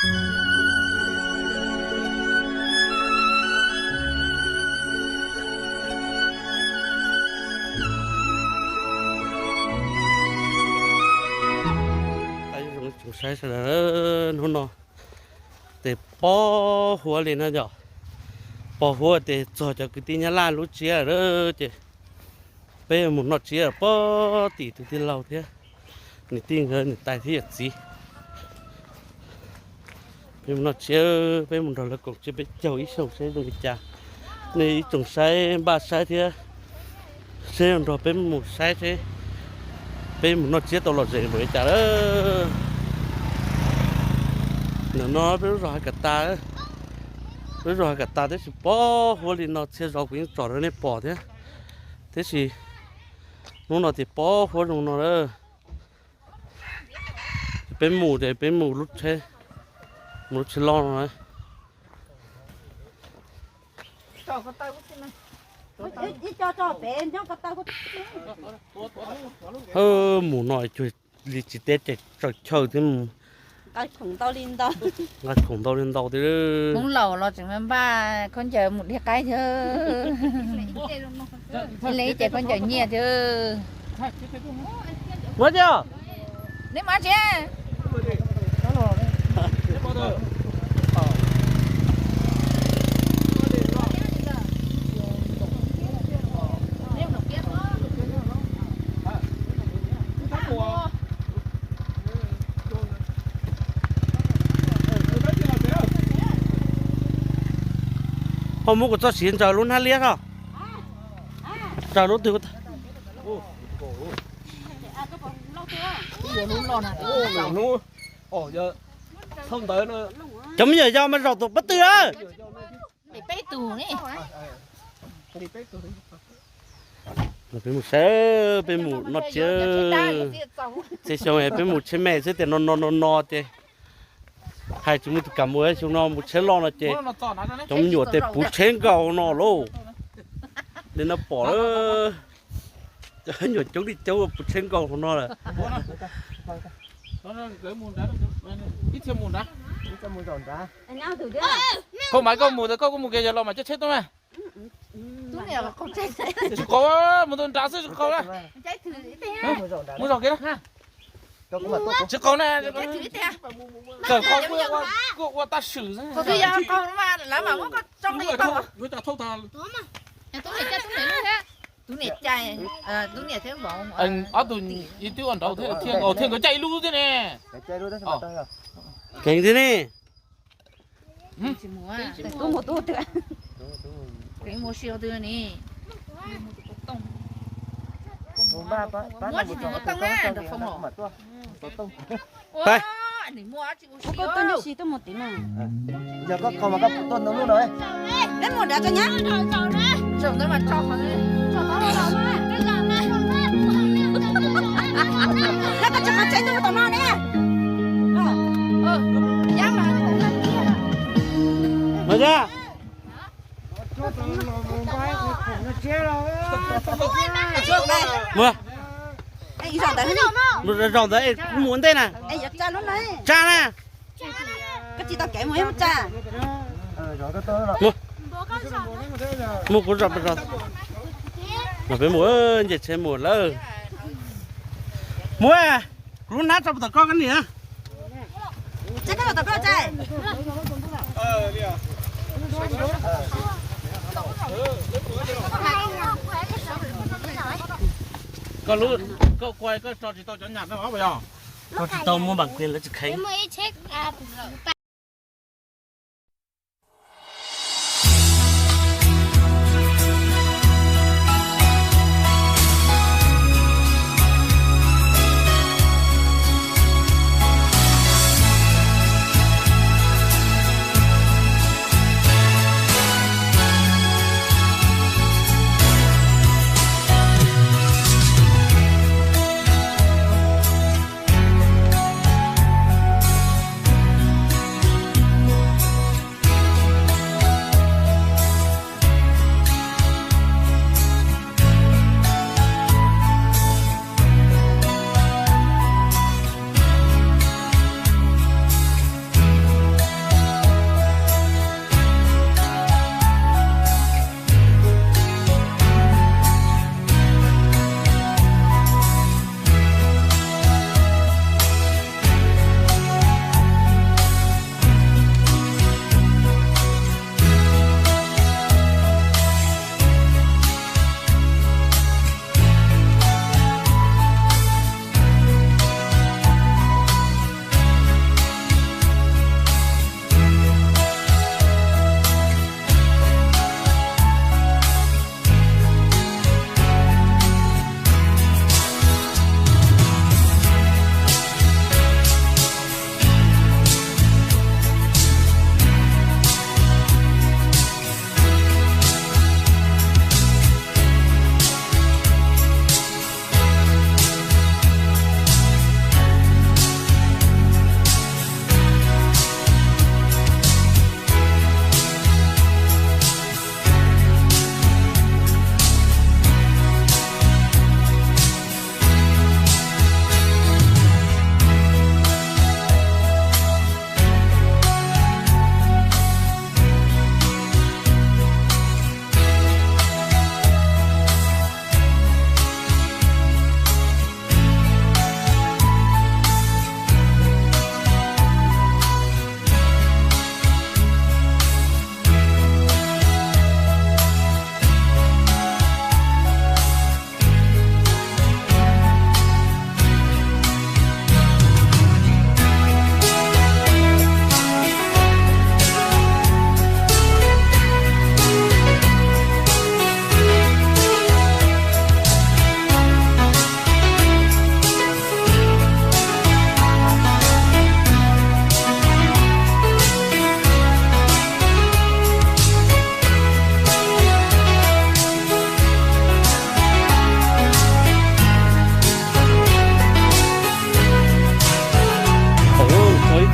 Tsoom saib sawv daws, hnub no tes pob huab li no yom, pob huab tes txog cov kwv tij Nyab Laj lub tsiab lawm ces peb mus noj tsiab pob tim tus tij laug thiab niam tij nkawd niam tais thiab yawm txiv. Peb mus noj tsiab, peb mus nrog lawv koom tsiab peb caug ib xyoos seb zoo li cas. Nej ib tsoom saib npaj saib thiab seb nrog peb mus saib seb peb mus noj tsiab tau lom zem npaum li cas lawm. Ntawm no peb lub zos Hav Kav Tas, peb lub zos Hav Kav Tas tab sis pob huab li no txhia zaus kuv yeej tsom rau nej pom thiab, tab sis hnub no ces pob huab zoo no lawm. Peb mus ces peb mus lub tsheb, mus lub tsheb loj no. Mus no cuag li tsis teb ces tsaws chaw thiab mus. Nqa khoom ntau li ntau thiab. Hmoob laus los tseem npaj khaub ncaws mus dhia qaib thiab. Ib leeg ib ce khaub ncaws nyiaj thiab. Muab tiag. Neb mus tsev. Ho muab kuv txoj siv ntsaws lub hnab liab tso. Ntsaws lub twg? Cov me nyuam yaus mas zaum tus pob tw a. Peb mus saib, peb mus noj tsiab. Txhia xyoo peb mus tsheb me xwb tias no no no no ces hais tsis muaj tus kam mus, xyoo no mus tsheb loj no ces cov me nyuam tes puv tsheb nkaus no lauj. Li no pom lawm, cov me nyuam coob li coob puv tsheb nkaus hauv no lawm. Koj mas koj mus, koj kuj mus kiag, yog los mas coj tsheb tuaj mas. Tsis qaug, mus tus nrad xwb tsis qaug na. Mus zaum kiag na. Tsis qaug na. Txawm qaug kuj ua tab swm xwb. Ob tug ib tug ua nraud thiab, thiaj nkawd caij ib lub thiab ne. Kheev thiab ne. Peb. Koj tuaj ncaj si tuaj mus tim no. Yog koj kho mas koj tuaj ntoo lub no. Peb mus nrad tso nyab. Zaum ntawd mas tso qhov, zaum ntawd mas tso qhov. Koj tsis qhov tseeb tuaj tom no ne. Mus. Zaum ntawd, mus ntej na. Tsa na. Mus kuv zos, no peb mus, nce tsheb mus lawm. Mus, kuv lub hnab tso puas tom koj koj niam. Koj lub, koj kuaj koj tso tsis tau cov nyam no os yog. Tso tsis tau muaj npam kli lawv tsis kheev.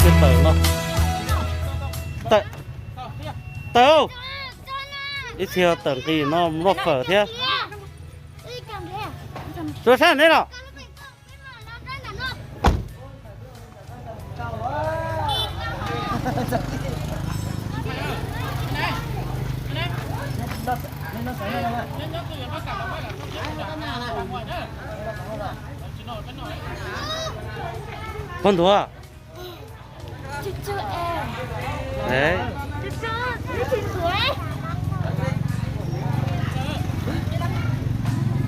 Tawm no. Tawm, tawm. Ib txhia tawm nqis no mus noj fawm thiab. Rau sab neb los. Pog ntuav.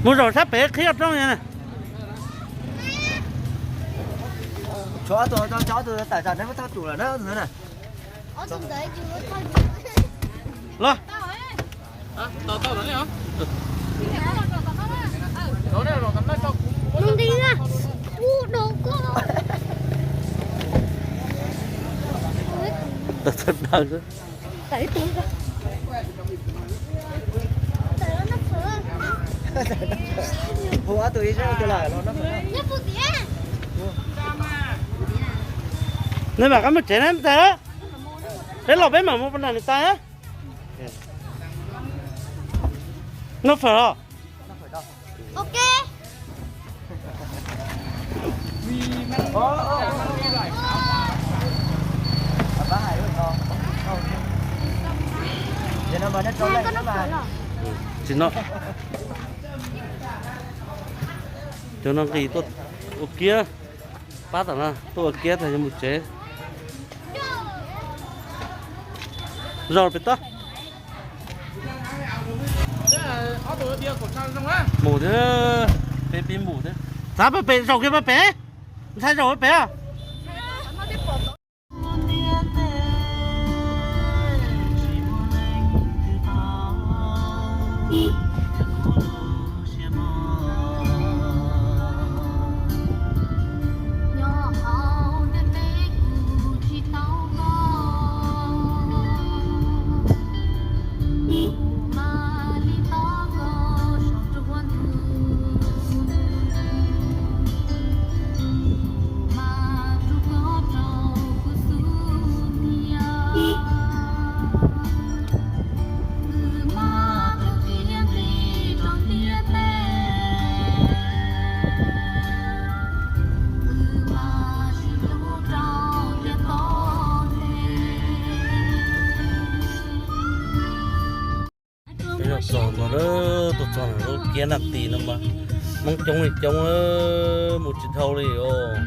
Mus zaum sab pem qhib ob roob. Tshuav ob tug, tshuav ob tug tawm tsam neb muab thauj tsum lawm na. Los. Tawm tawm daws. Hu ob tug ib sab tus lawm los noj fawm. Nej mam qab mus tsev na ntag. Peb los peb mam mus pab nram niam tais. Noj fawm los. Tsis no. Cov no nqis tuaj ua kiab, pab tom no tuaj ua kiab tag yuav mus tsev. Zaum pem toj. Mus thiab, peb pib mus thiab. Txav pab pem, zaum kiag pab pem. Ntxhais zaum pab pem. Peb los txog no, tuaj txog lub kiab naj tis no mas Hmoob coob li coob, mus tsis dhau li os.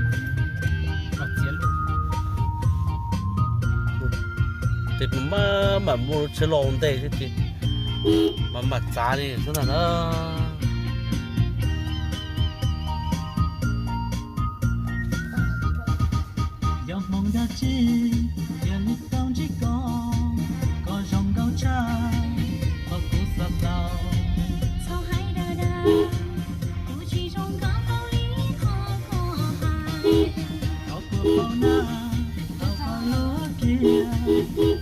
Ces mas mam muaj lub tsheb los ua ntej xwb ces mas mam txav li xwb ntag na. Yog hmoov dab tsi thiaj li tau ntsib koj, koj zoo nkauj tshaj qhov kuv xav tau. Txhob hais dag dag, kuv tsis zoo nkauj tau li qhov koj hais. Thov puas paub na, thov koj luag kiag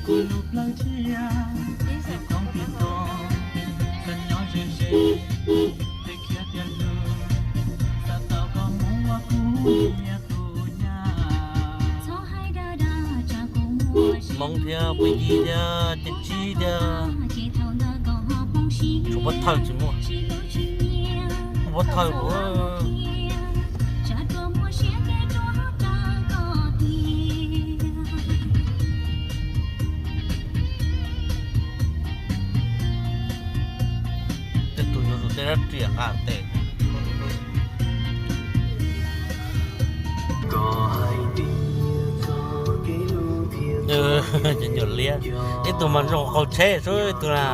kuv lub plawv thiab, kuv qhov npis toj, koj nyob ze ze, tej khiav tiag lug, xav tau koj mus ua kuv niam tus nyab. Hmoob thiab, Phuv Yig thiab, Ceeb Tsib thiab, tshuav Pov Thawj tsis muaj, Pov Thawj. Tej tug yuav tus tej rab riam nqa tes. Cov nyuam liab, ib tug mas zoo qaug tsheb xwb ib tug na.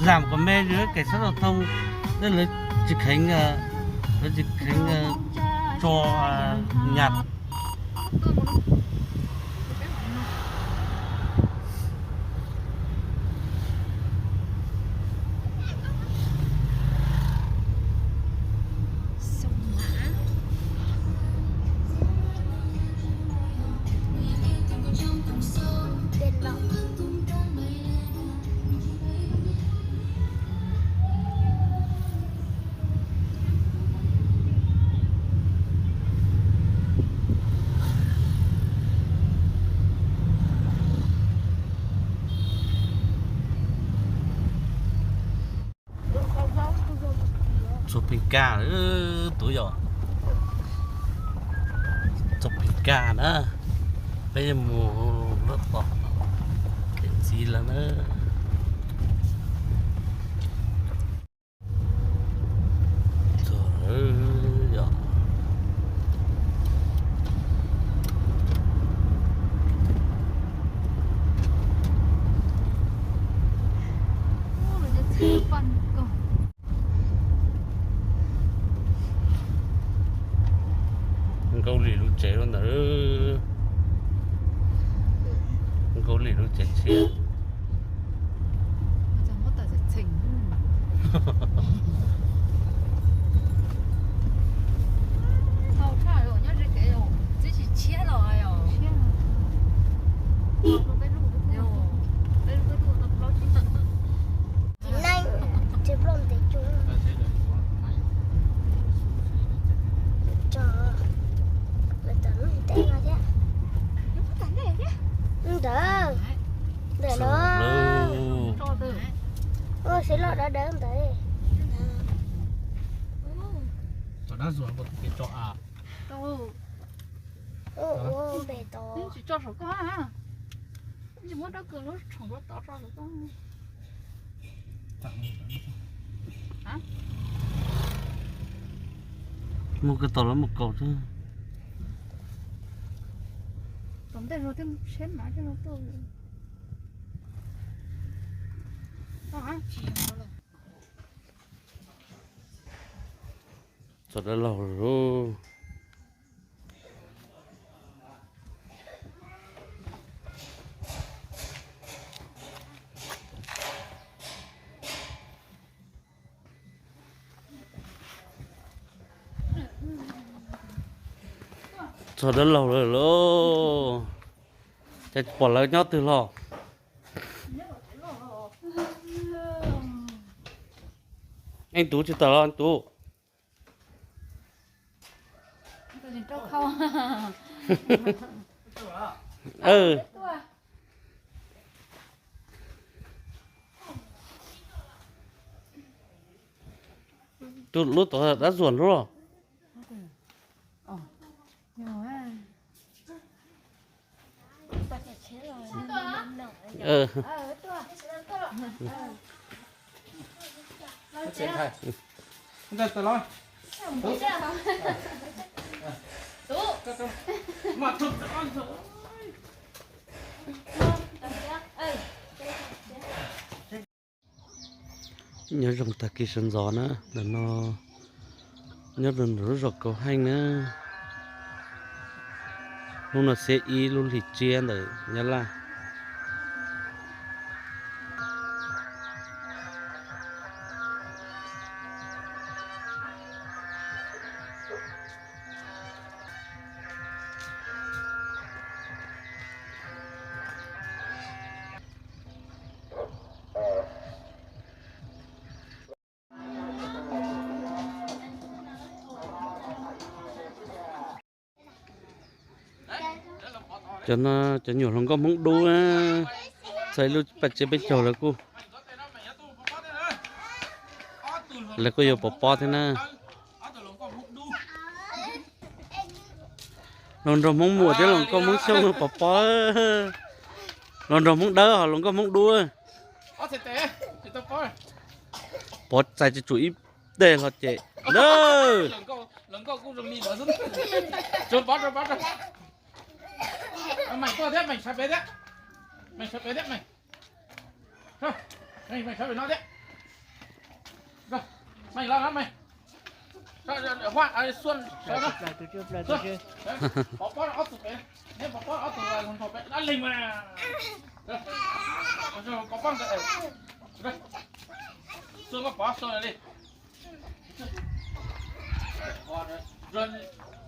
Làm của me rứa cảnh sát giao thông, tức là lawv tsis kheev, lawv tsis kheev tso nyas. Txog Pheej Kaj lawm, tub yom. Txog Pheej Kaj na, peb yuav mus lub tom kev ntxiv lawm na. Txog lawm yom. Nkauj Lim lub tsev lub ntawd. Nkauj Lim lub tsev tshiab. Tsis neej, tsis ploj ntev tso, tso, tso lub ntev no thiab. Ntawd, ntawm no, ua siv los dawb dawb ntawd. Ua npe tod. Mus kawg tom los mus kaus xwb. Tom ntej no thiaj tsheb mab thiaj no tuaj. Txog dawb laug lawm. Txog dawb laug lawm lauj. Cas pom lawv nyob twg los? Eeb Tub tsis tawm los Eeb Tub? Tus lub tod dab zuag lub los. Nyob zoo tag kis sawv ntxov na, ntawm no nyob rau ntawm lub zos Kaus Heej na. Hnub no xiab ib lub hlis tsiab ntawm Nyab Laj. Cov no cov nyuam hluas nkauj Hmoob dub, txog ib lub paj tsev peb caug lawv kuj, lawv kuj yuav pov pob thiab na. Hluas nraug Hmoob muam thiab hluas nkauj Hmoob xyooj pov pob. Hluas nraug Hmoob dawb ho hluas nkauj Hmoob dub. Pov txais tsis tsum ib teg hlo ces na.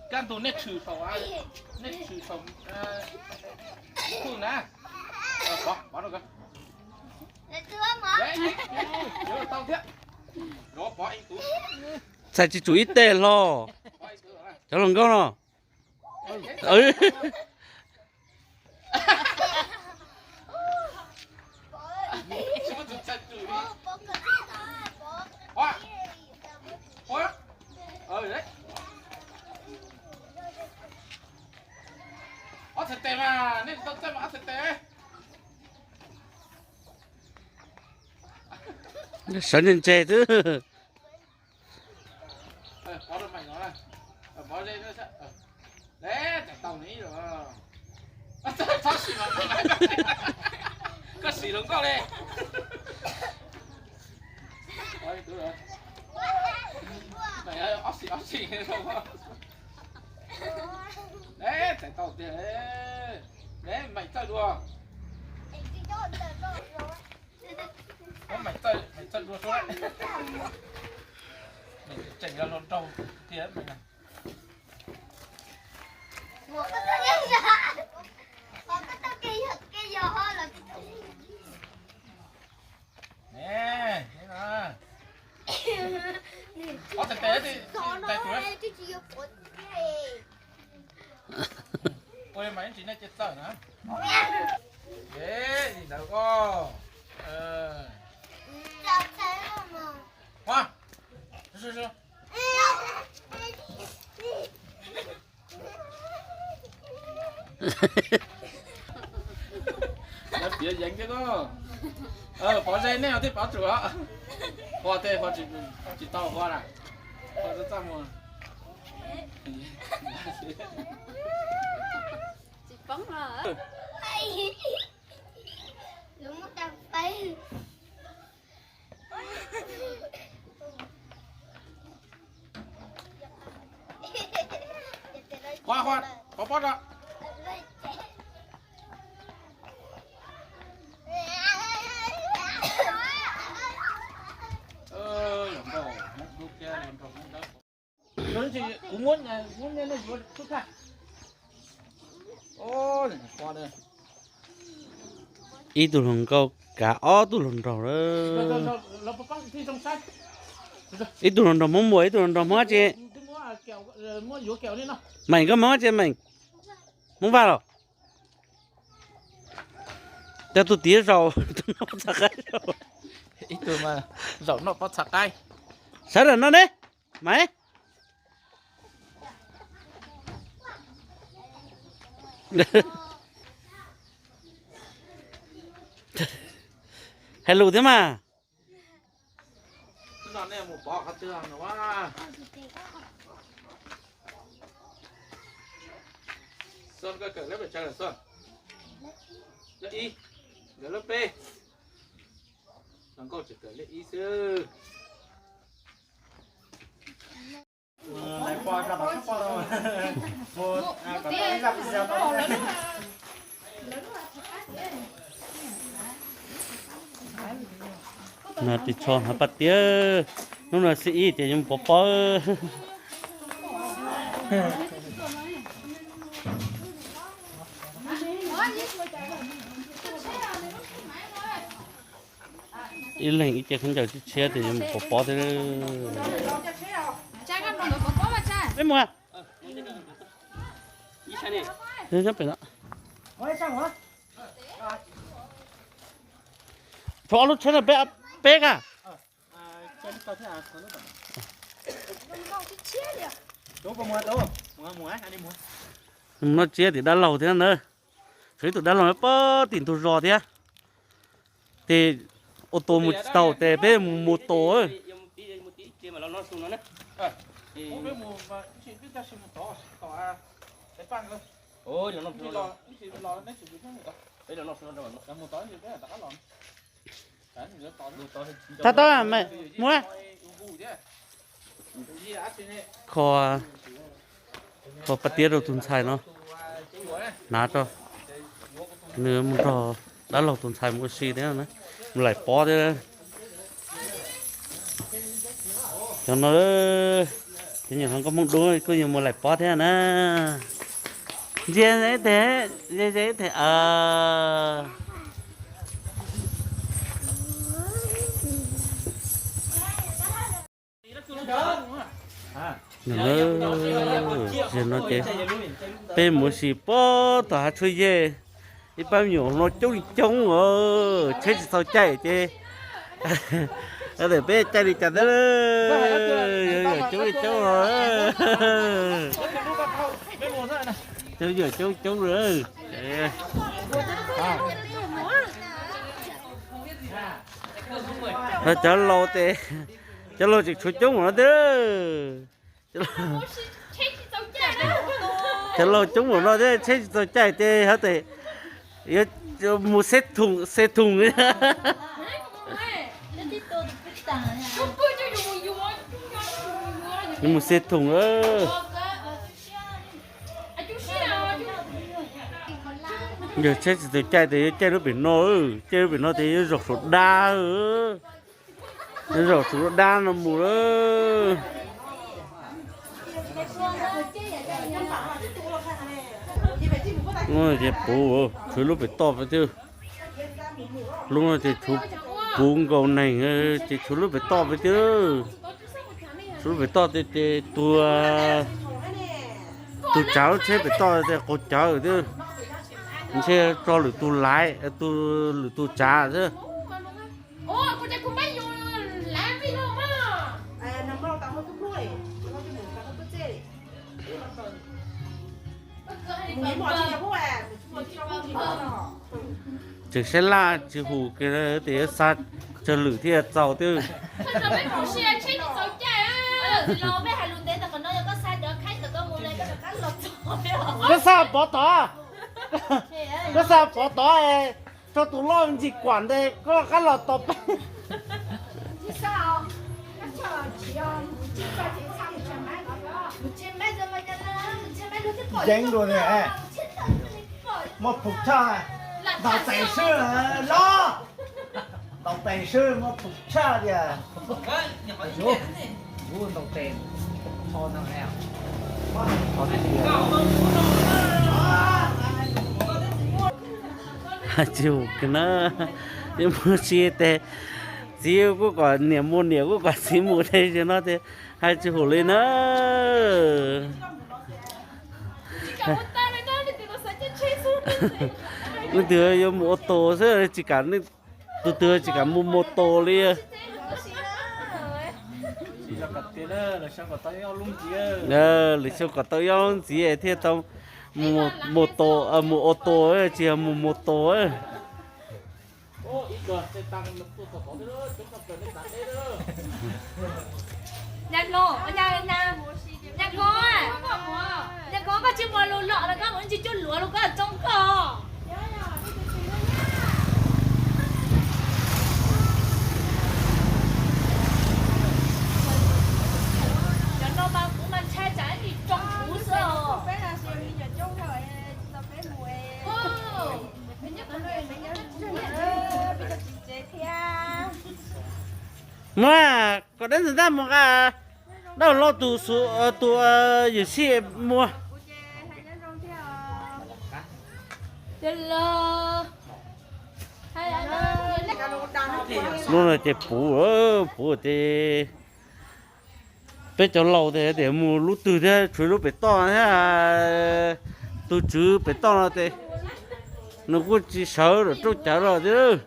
Kab ntug nej tshwm saum, nej tshwm saum na. Pov, pov rau kawg. Txais tsis tsum ib teg hlo. Cov hluas nkauj no. Sawv ntse ntse xwb. Koj sim hluas nkauj li. Ob sim ob sim. Txais tau tiag. Meem txawj dua. Meem txawj, meem txawj dua suab. Tseem yog hluas nraug tiag. Ob teg tes, tes tus. Ua li mas ib ntsis nej cia txawj na. Li ntawd koj. Lawv piav yeev thiab koj. Pov ze nej os, thiaj pov tsum os. Hua tej hua tsis tau hua na. Hua txaj muag. Hua, hua, pov pob rau. Kuv muab, muab nej yuav tub thaj. Ib tug hluas nkauj kav ob tug hluas nraug lawm. Ib tug hluas nraug Hmoob muam, ib tug hluas nraug Hmoob dab tsi? Meem, koj Hmoob dab tsi Meem? Hmoob Vaj los? Coj tus tid zaum, tus no pob txha qaib zaum. Ib tug mas zaum noj pob txha qaib. Sawv daws no ne, Maiv. Hais lus thiab mas. Xon, koj kawm lab pes tsawg lawm Xon? Lab ib, nkawd lab peb. Hluas nkauj tseem kawm lab ib xwb. No ris tsho hnav paj tiab, hnub no xib ib tias yuav mus pov pob. Ib leeg ib ce khaub ncaws tshiab tshiab tias yuav mus pov pob thiab. Peb mus. Nyob pem no. Tshuav ob lub tsheb na, peb, peb ka. Noj tsiab tim dab laug thiab na. Tshuav ib tug dab laug nyob pem tim ntug zos thiab. Ces ua tus mus tsis tau ces peb mus mus tus. Tau tau, mus. Kho, kho paj tiab rau tus ntxhais no, hnav tso. Nws mus nrog dab laug tus ntxhais mus ua si thiab, mus laim pob thiab. Cov no, cov nyuam hluas nkauj Hmoob dub kuj yuav mus laim pob thiab na. Ntsia ib teg, ntsia ib teg. Zaum no ces peb mus ua si puag tom hav tshuab yej, ib pab me nyuam no coob li coob, tsheb tsis txaus caij ces peb caij li cas thiab, yuav coob li coob os. Coob, yuav coob coob lawm. Cov laus ces, cov laus tseem tshuav coob mus no thiab. Cov laus coob mus no thiab, tsheb tsis txaus caij ces hov tes yuav mus xeb thoom, xeb thoom. Yuav mus xeb thoom. Yog tsheb tsis txaus caij ces yuav caij lub pem no, caij lub pem no ces yuav zaum saum dab, yuav zaum saum lub dab no mus lawm. Ces puv, tshuav lub pem toj peb thiab. Lub no ces tshuav puv nkaus neeg, ces tshuav lub pem toj peb thiab. Tshuav lub pem toj ces tus, tus tsav lub tsheb pem toj ces qaug cawv thiab. Ntshe tso lwm tus laiv, tus, lwm tus tsav thiab. Tseem saib laj tsis hum kiag tias yuav xa tsawg lwm thiaj txaus thiab. Koj xa pov tod, koj xa pov tod, tso tus loj ntsis kuam ntes koj rov qab los tos peb. Yeev dua, muaj pum tshaj, ntaus tes swb los, ntaus tes swb muaj pum tshaj tias. Ntaus tes, tsis hum na, mus si tes, txiv kuj kom niam mus, niam kuj kom txiv mus tes no tes hais tsis hum li na. Leej twg yuav mus ua tus xwb tsis kam, tus twg tsis kam mus mus tus li. Lwm xyoo kom tau ib ob lub ntxiv thiaj tau mus ua tus, tsis yog mus mus tus. Nyab Koob, koj tsis muaj lus los los koj mus ntsis cuaj luav los koj tsoo koj. Cov no mas kuv mas ntshai tsam ib tsoo kuv xwb os. Muab kom dab ntxawg ntaj mus nqa dab laug tus, tus yawm sij muag. Hnub no ces puv, puv ces peb cov laus ces tias mus lub twg thiab, tshuav lub pem toj thiab, tus tswv pem toj no ces Nws kuj tsis sawv los rau cav los thiab.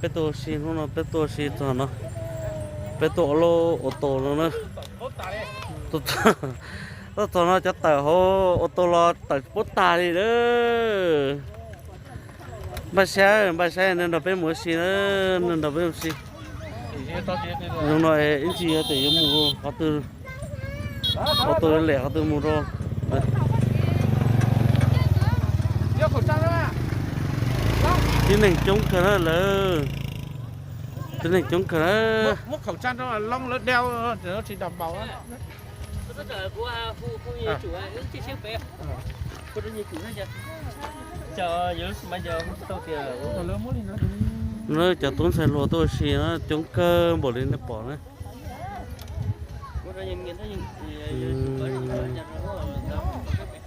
Peb tuaj ua si, hnub no peb tuaj ua si txog no, peb tuaj ua lub au to no na. Tuaj txog no cov tawm hauv au to los tawm puab tag li lawm. Npaj siab, npaj siab nrog peb mus ua si na, nrog peb mus ua si. Zoo no ib ntsis yog tias yuav mus qhov twg, qhov twg lem qhov twg mus rau. Tib neeg coob kawg na lawm, tib neeg coob kawg na. Cov tub ntxhais hluas tuaj ua si no coob kawg npaum li nej pom na.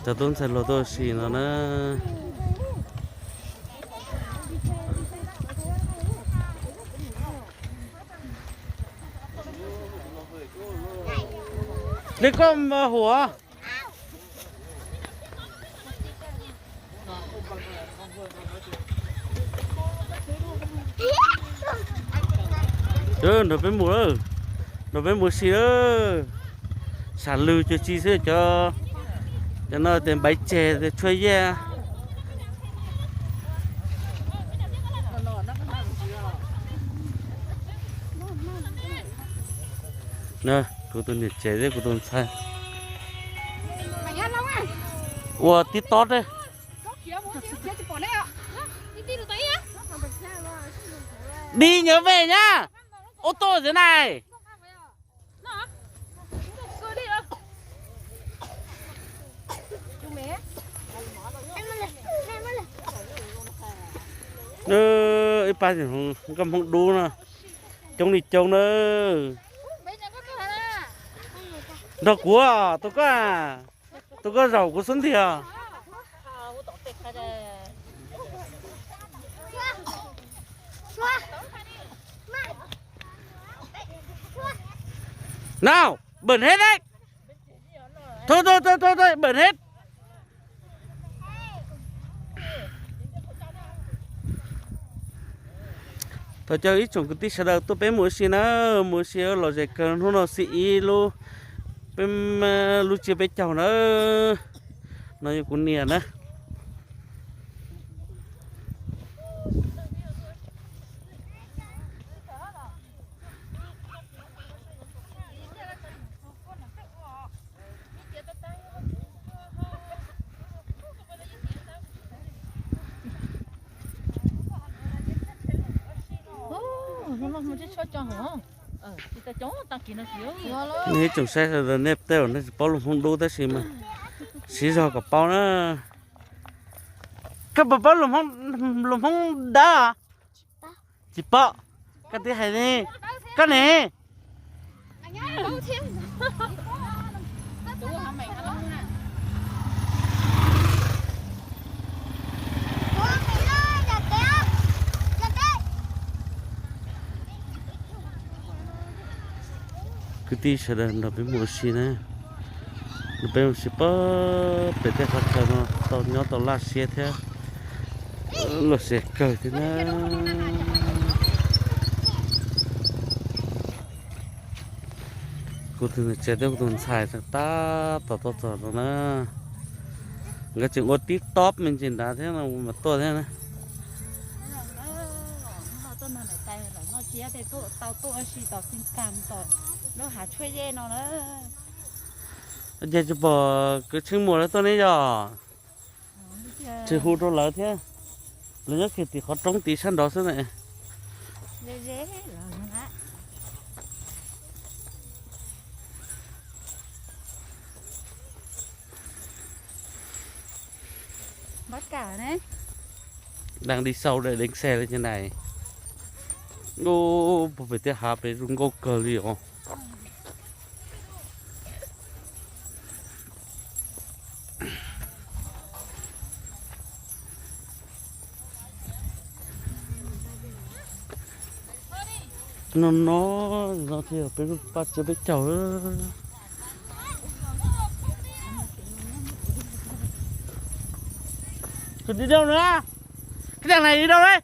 Cov tub ntxhais hluas tuaj ua si no na. Li koj hu ua Nrog peb mus, nrog peb mus ua si lawm. Sam lwg cuag tsi xwb cov, cov no tias npaiv tseg tias tshuaj yaj. Kuv tus niam tsev thiab kuv tus ntxhais ua tib tob thiab. Đi nhớ về nhá. Ô tô thế này. Ib pab nkauj Hmoob dub no coob li coob na. Nrog kuv, tus koj, tus koj zaum kuv xub ntiag. Nào, bẩn hết đấy. Thôi, thôi, thôi, thôi, thôi, bẩn hết. Thov caw ib tsoom kwv tij sawv daws tuaj peb mus ua si na, mus ua si lom zem kawg hnub no xib ib lub, peb lub tsiab peb caug na. No yog kuv niam na. Nej tsoom saib sawv daws nej tej zaum nej tsis paub lus Hmoob dub tab sis mas siv zog kom paub na. Koj puas paub lus Hmoob dab? Tsis paub. Koj twb hais li koj ne. Kwv tij sawv daws nrog peb mus ua si na. Peb mus sim pab pem tej qhov chaw no tau nyob tau laj siab thiab, laj siab kawg thiab na. Kuv tus niam tsev thiab kuv tus ntxhais tab tom tuaj txog no na. Nkawd tseem ua tib tob me ntsis nrad thiab no mas tuaj thiab na. Ces tsis pom kwv Tsheej Muas lawv tuaj ne yog? Tsis hu rau lawv thiab. Lawv nyob kiag tim qhov roob tid sab nraud xwb na. Đang đi sâu để đánh xe lên trên này. Ub, pem tej hav pem zoo nkauj kawg li os. No no, no thiaj peb pab txiav peb caug. Koj đi đâu nữa? Cái thằng này đi đâu đấy?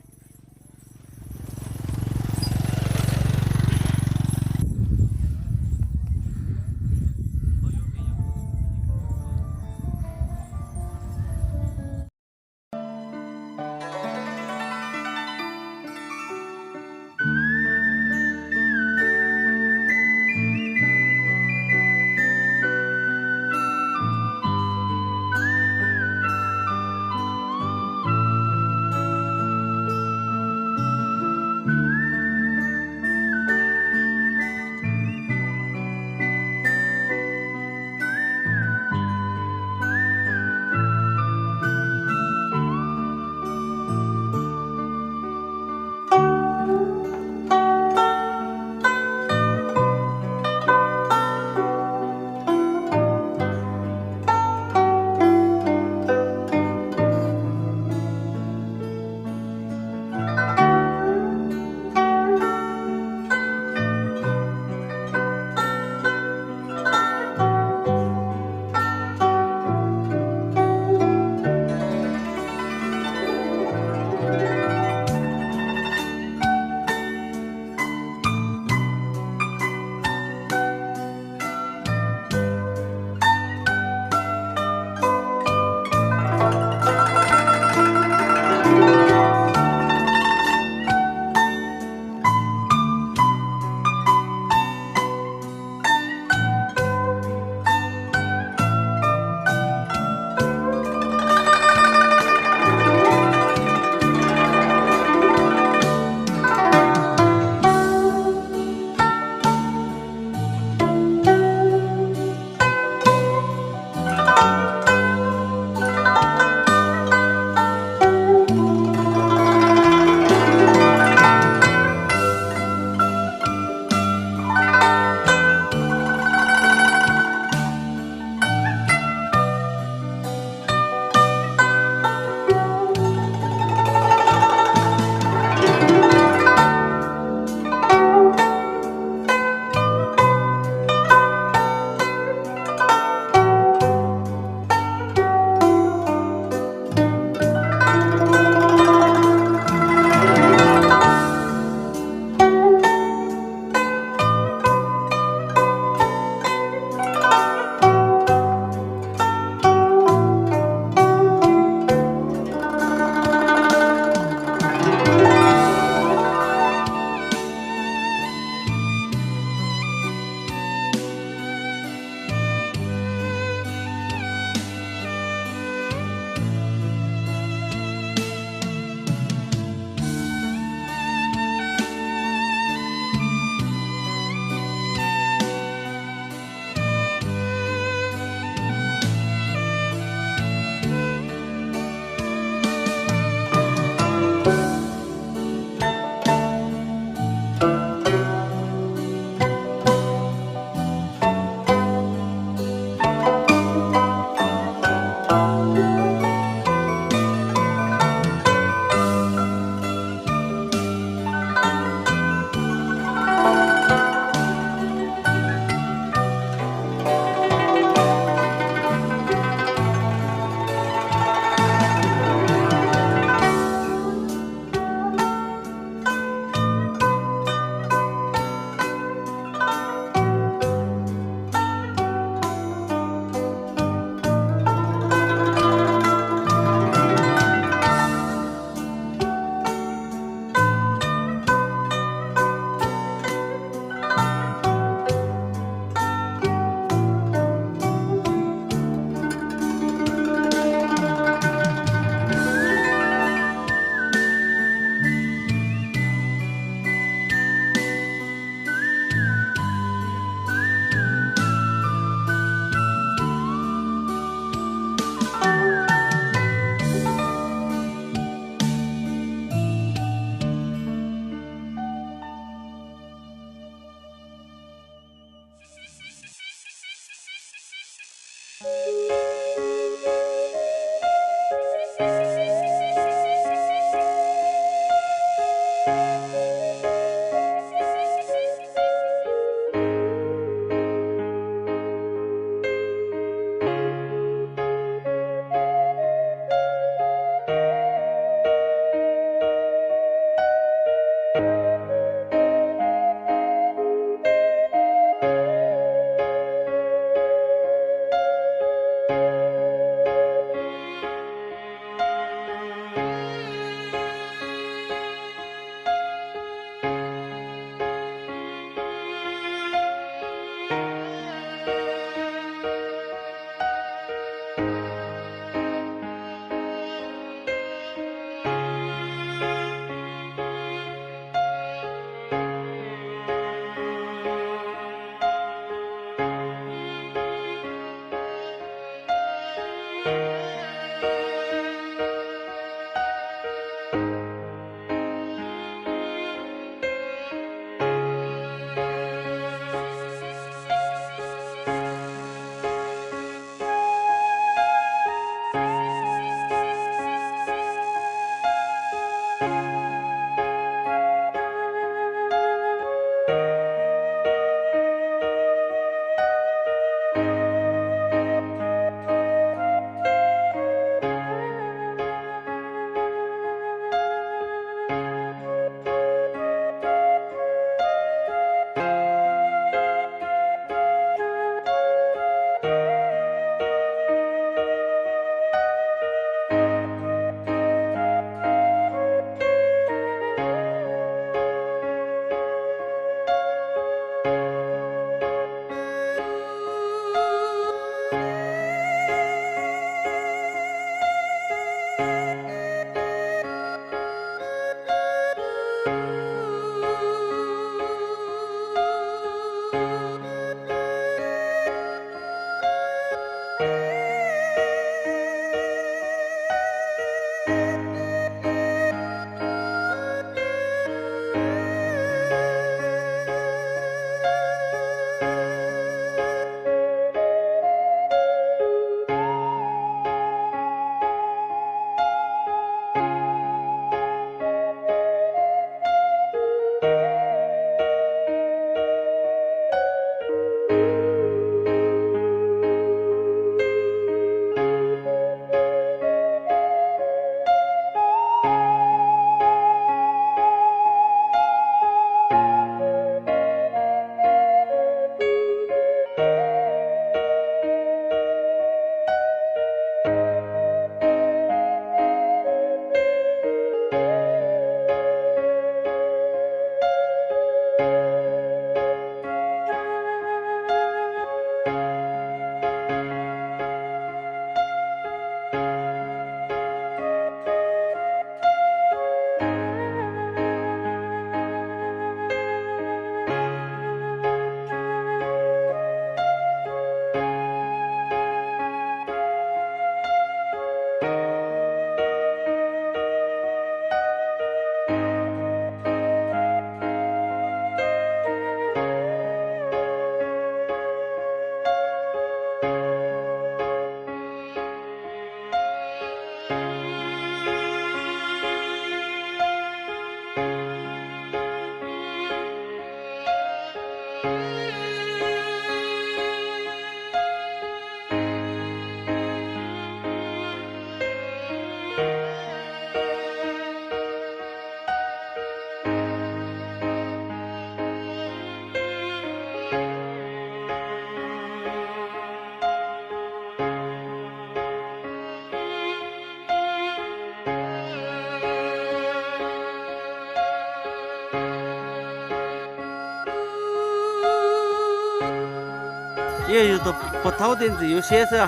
Yog yus tus puas thaub thiaj ntxim yus siab xwb.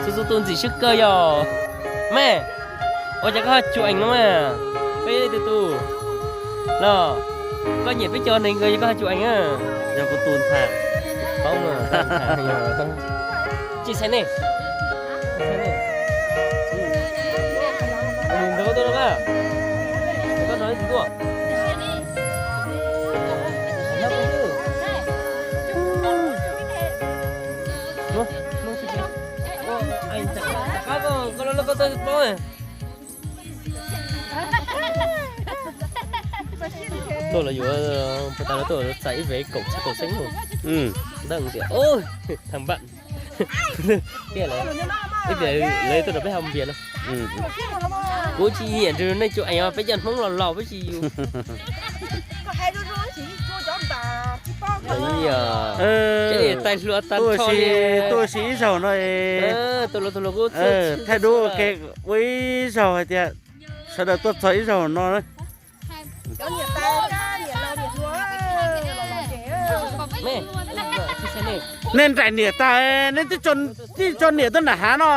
Xub xub tus ntxim siab kawg yog. Mej, ua cas koj ho cuam eev no mas? Peb tus tus los, koj nyiam peb cov neeg kawg koj ho cuam eev. Yog kuv tus ntxhais. Tsis xav ne. Nws nrog koj tuaj los mas. Koj nrog leej twg tuaj? Rov qab koj, koj loj loj koj txawj paub. Tuaj los yuav puas tas lawv tuaj txais ib vev kaum txhiab kaum xeeb no. Ntawd tias, thas npam. Ib pliag lawv tuaj nrog peb hau npias no. Kuv tsis nyiam nrog nej cuam eev, peb cov Hmoob los laus peb tsis yus. Tais hluas tag nrho li. Tuaj si ib zaug no, thaij duab ua ke ua ib zaug hais tias sawv daws tuaj txog ib zaug no. Nej nraim niam tas, nej twb tso niam tuaj nram hav no.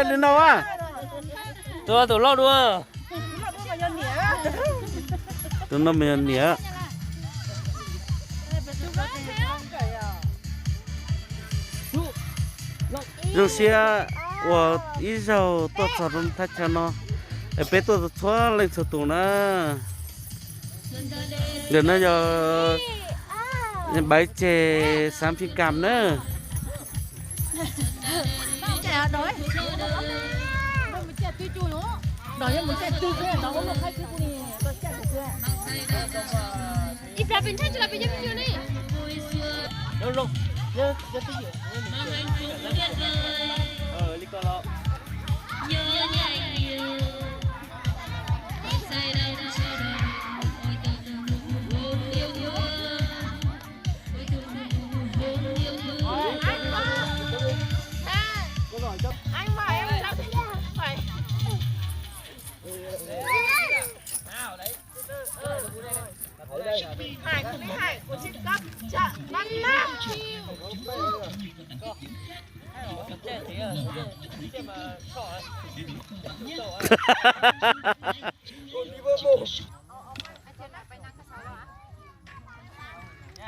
Li no a. Tus tus loj dua. Tus no mas yog niam. Zoo siab uas ib zaug tuaj txog rau thaj chaw no, es peb tuaj txhua leej txhua tus na. Ntawm no yog Baiv Tseg xav Phim Kam na.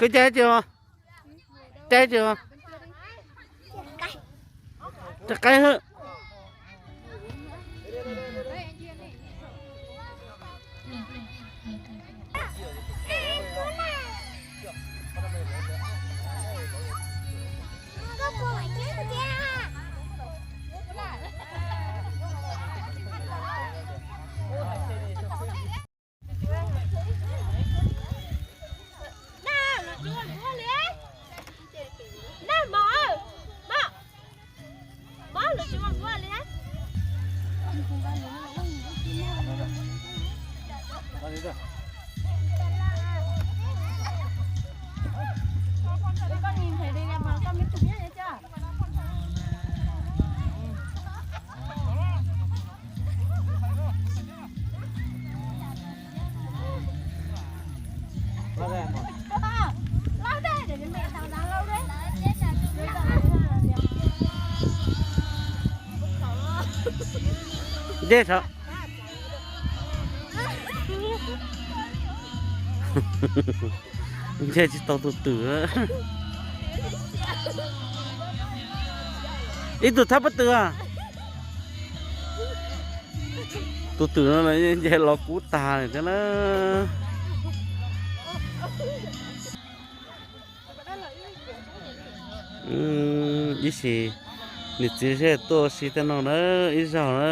Koj caij tsis, caij tsis, rov qab hwm. Dej sav. Ntshe tsis tau tus twm. Ib tug thab pob tw. Tus twm no ntshe los kub tag thiab na. Ib sim niam txiv zej tuaj si tej no na, ib zaug na.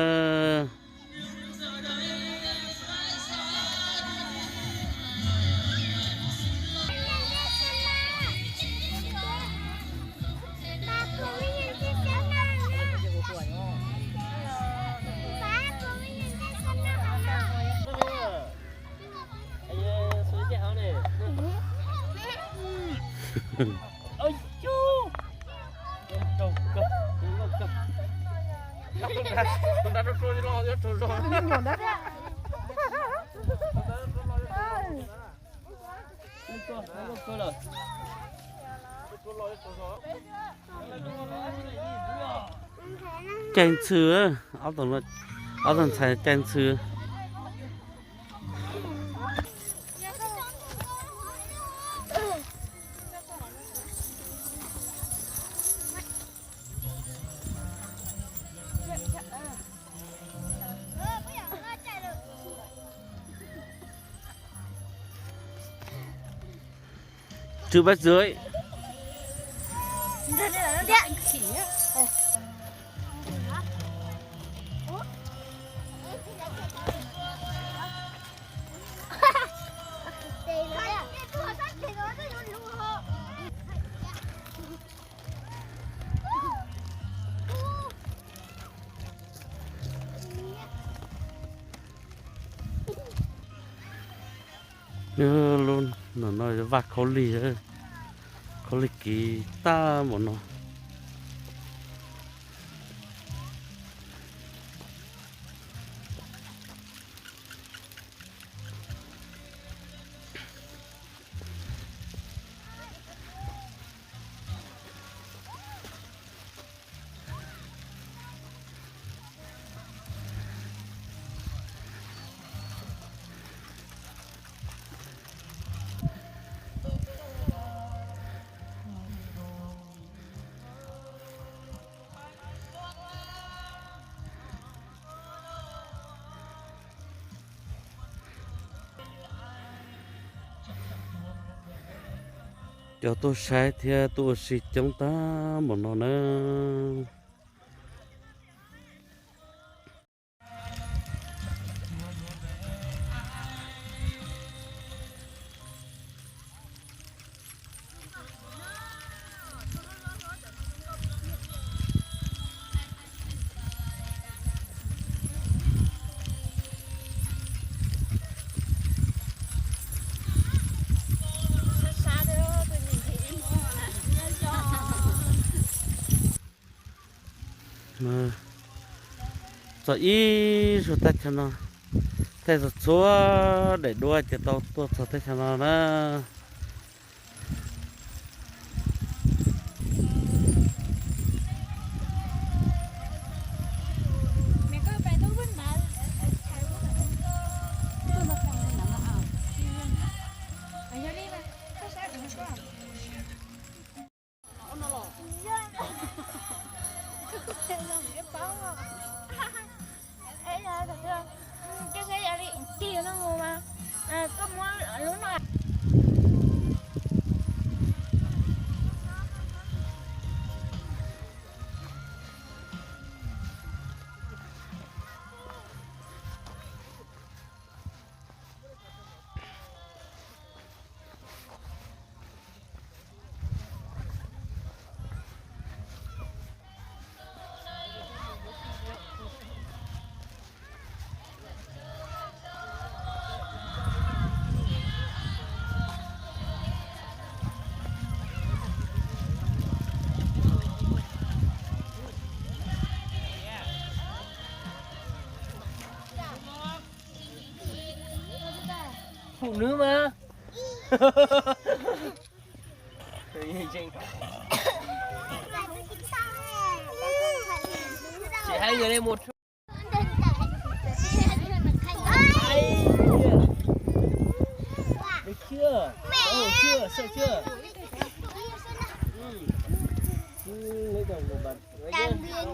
Caij ntxhw, ob tug caij ntxhw. Trừ bát giới. Lub no no vaj khaub lig, khaub lig kiv tag npaum no. Cov tuaj saib thiab tuaj ua si coob tag npaum no na. Txog ib zaug teb chaws no, tej txhua txhua daim duab ces tau tuaj txog teb chaws no na. Phụ nữ mà. Chỉ hai người đây một. Được chưa? Ôi, chưa, sợ chưa? Ừ. Ừ, lấy đầu một bàn. Lấy chưa?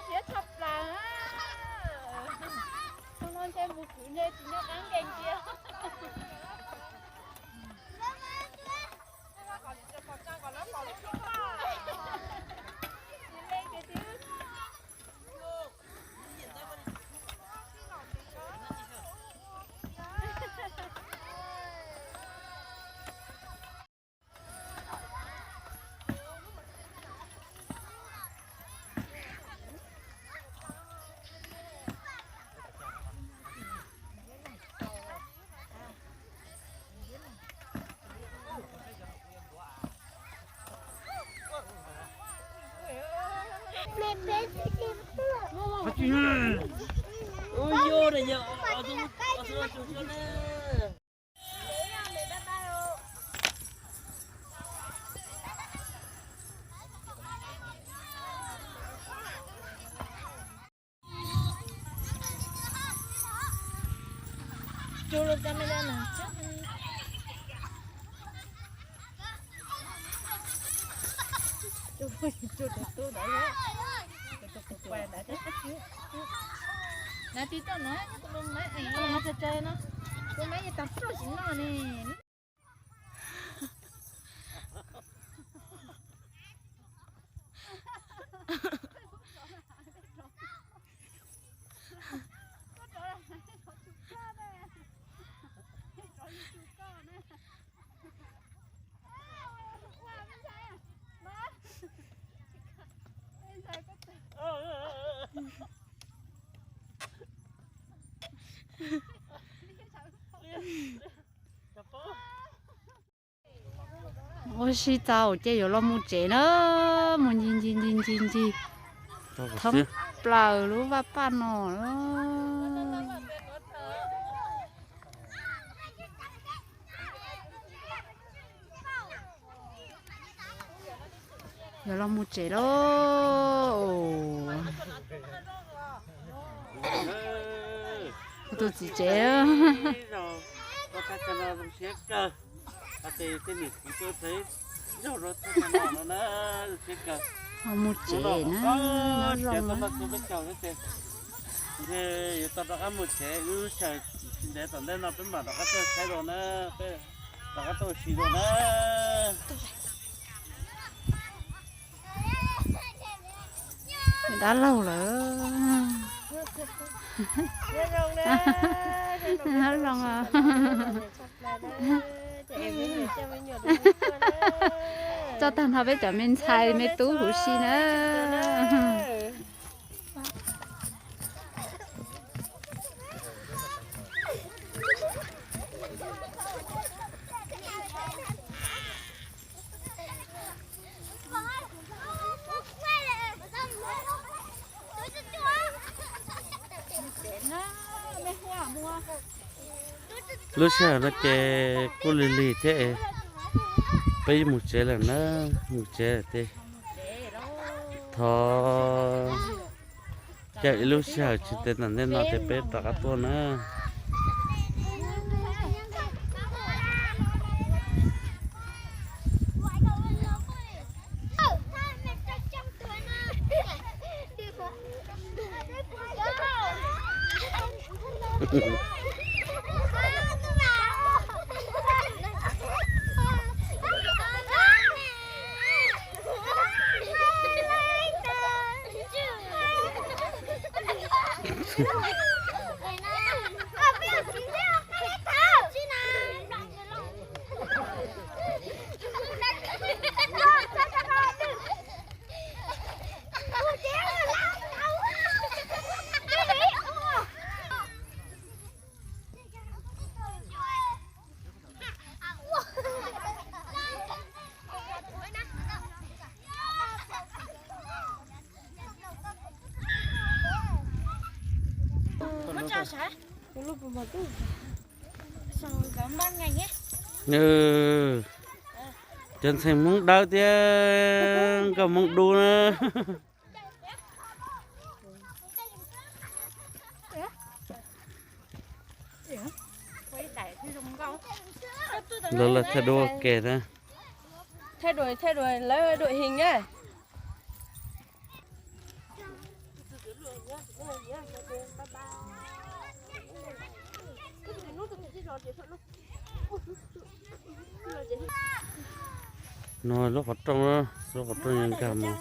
Siab tshaj plaws na. Hnub no ntshe mus khwv ntshe tsis nyob qab nkees kiag. Nav tiv toj no, tus mab ev no, tus mab yeej tag roj tsis noj ne. Ua si txaus ces yuav los mus tsev na, mus ncig ncig ncig ncig ncig thoob plaws lub vaj paj no. Yuav los mus tsev lauj. Tus txiv tsev. Mus tsev na, nyob zoo na. Ntshe yuav tau rov qab mus tsev, wb sawv tsis ntev tom ntej no peb mam rov qab tuaj saib dua na, peb rov qab tuaj ua si dua na. Dab laug lawm. Zoo. Tso tag nrho peb cov me ntxhais me tub huv si na. Lub sij hawm no ces kuj lig lig thiab, peb yuav mus tsev lawm na, mus tsev lawm ces thov caw ib lub sij hawm tsis ntev tom ntej no ces peb rov qab tuaj na. Cov ntxhais Hmoob dawb thiab nkauj Hmoob dub na. Lawv lawv thaij duab ua ke na. Thaij duab, thaij duab, lawv duab heev na. No lub qhov rooj, lub qhov rooj yuav nkag mus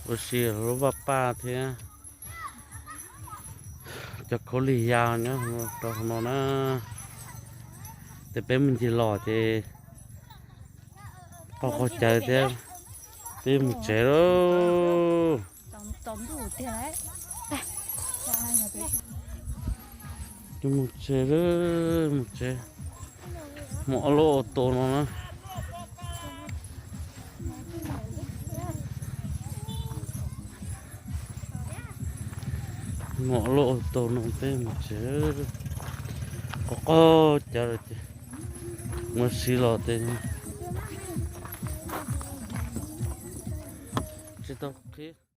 ua si lub vaj paj thiab cov khaub lig ya nyob rau hauv no na. Ces peb mus ncig los ces qaug qaug cawv thiab, peb mus tsev lauj. Mus tsev lawm, mus tsev. Mus ob lub au tus no na. Mus ob lub au tus no peb mus tsev. Qaug qaug cawv lawm ces muab siv los ces tsis tau qhib.